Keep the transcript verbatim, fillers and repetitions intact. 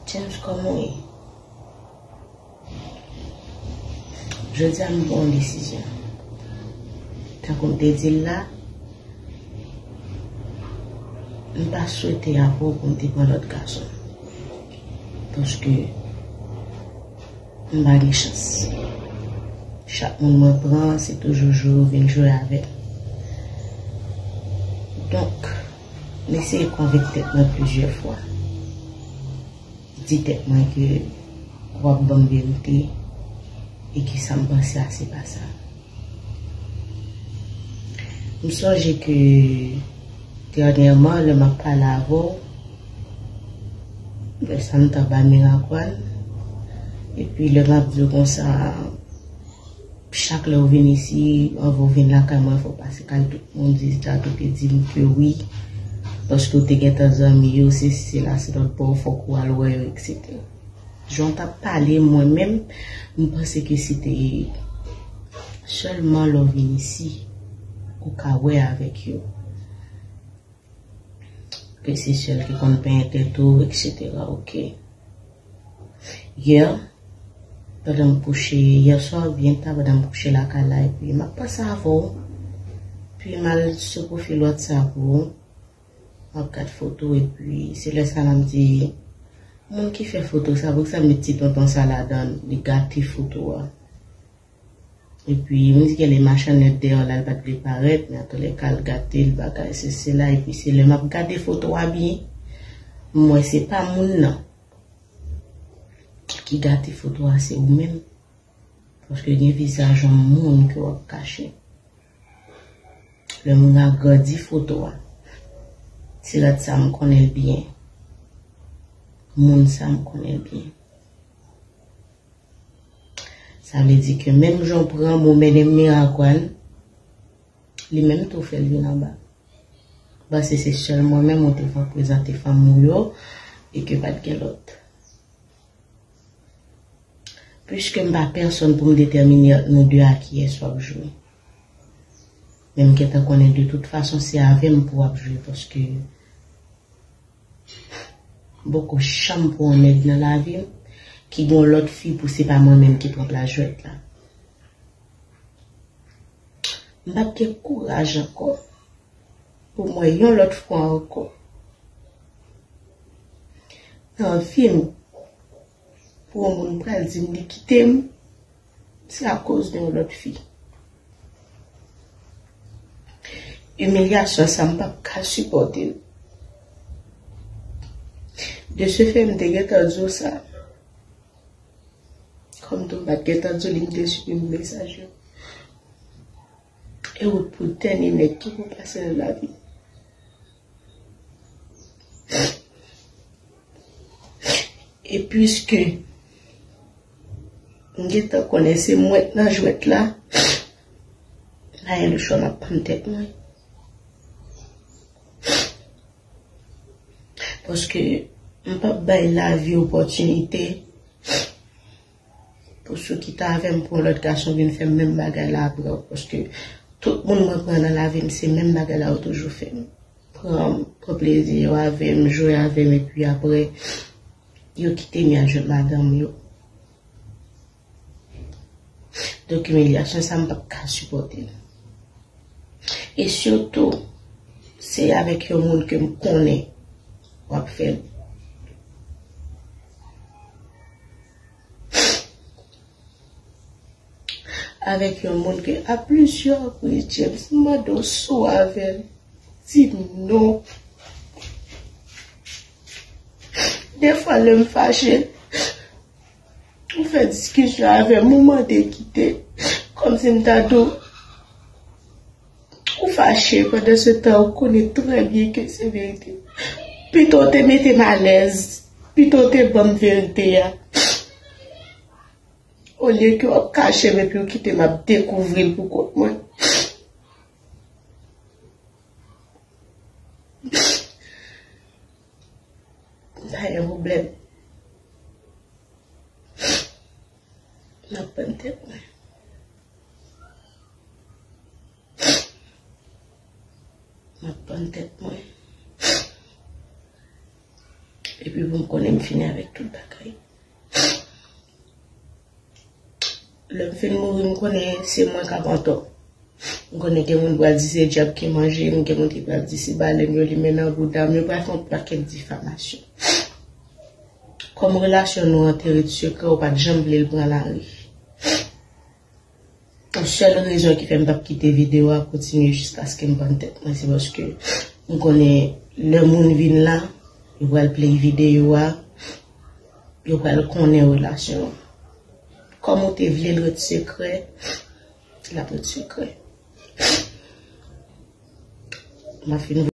James, kòman w ye? Jodi a, m pran yon desizyon. Tankou m te di l la, m pa swete apre w pou m te pran lòt gason. Paske m pa gen chans. Chak moun mwen pran, se toujou jwe, yo vin jwe avè m. Donk, m eseye konvenk tèt mwen plizyè fwa. Di tèt mwen ke w ap ban m verite e ke sa m panse a se pa sa. M sonje ke dènyèman, lè m ap pale avè w, lè sa m t anba Miragwàn, epi lè m ap di w konsa, chak lè w vin isi, anvan w vin lakay mwen, fò w pase kay tout moun, di Dadou te di m ke wi, paske w te gentan zanmi yo, se si se la, se lòt bò, fòk ou al wè yo, etsetera. Jan w t ap pale, mwen menm, m panse ke se te sèlman lè w vin isi, ou ka wè avèk yo. Ke se sèl ki konn penyen tèt ou, etsetera. Oke. Yè, pandan m kouche, yè swa byen ta, pandan m kouche lakay la, epi m ap panse avè w. Epi m al sou pwofil WhatsApp ou, m ap gad foto, epi se lè sa la m di, moun ki fè foto sa, poukisa l met ti tonton sa ladan l, li gate foto a. Epi, m di gen lè machann lèt deyò la, l pa t vle parèt, men antouka, l gate l, bagay, sesi, sela. Epi, se lè m ap gade foto a byen, m wè se pa moun nan ki gate foto a, se ou menm. Paske gen vizaj yon moun ke w ap kache. Lè moun nan agrandi foto a, se lòt sa m konnen l byen. Moun sa m konnen l byen. Sa vle di ke menm jan w pran m ou mennen m Miragwàn, li menm tou fè l vin anba. Panse se sèl mwen menm ou te fè prezante fanmi w yo e ke pa t gen lòt. Piske m pa pèsonn pou m detèmine ant nou de a kiyès w ap jwe. Men m gentan konnen de tout fason se avè m pou w ap jwe paske M poko janm pran yon nèg nan lavi m ki gen yon lòt fi pou se pa mwen menm ki pran plas jwèt la. M p ap gen kouraj ankò pou m wè yon lòt fwa ankò nan vi m pou yon moun pral di m li kite m. Se akoz de yon lòt fi. Imilyasyon sa, m p ap ka sipòte l. De ce fait, m te gentan di w sa. Kòm tou m pa t gentan di w li, m te siprime mesaj yo. E wout pou dènye nèg ki pou pase nan lavi m. E piske m gentan konnen se mwen k nan jwèt la, m pa gen lechwa, m ap pann tèt mwen. Paske m p ap bay lavi opòtinite pou sou ki t avè m pou yon lòt gason vin fè m menm bagay la apre w. Paske tout moun mwen pran nan lavi m, se menm bagay la yo toujou fè m. Pran, pran plezi yo avè m, jwe avè m, epi apre, yo kite m, y al jwenn madanm yo. Donk, imilyasyon sa, m p ap ka sipòte l. E sitou, se avèk yon moun ke m konnen w ap fè l. Avèk yon moun ke a plizyè repriz, James, m mande w si w avè l, di m non. Defwa, lè m fache, ou fè diskisyon avè m, ou mande kite, kòmsi m ta di w, ou fache, pandan se tan, ou konnen trè byen ke se verite. Pito w te mete m alèz, pito w te ban m verite a. Olye ke w ap kache m epi w kite m ap dekouvri l pou kont mwen. M pa gen pwoblèm. M ap pann tèt mwen. M ap pann tèt mwen. Epi pou m konnen m fini avèk tout bagay. Lè m fin mouri, m konnen se mwen k ap antò. M konnen gen moun pral di se dyab ki manje m, gen moun ki pral di se balèn yo limen nan bouda m, yo pral fè yon pakèt difamasyon. Kòm relasyon nou an te ret sekrè, ou pa t janm vle l pran lari. Yon sèl rezon ki fè m p ap kite videyo a kontinye jiskaske m vann tèt mwen, se paske m konnen lè moun vin la, yo pral play videyo a, yo pral konnen relasyon an. Kòm ou te vle l ret sekrè, l ap ret sekrè. M ap fin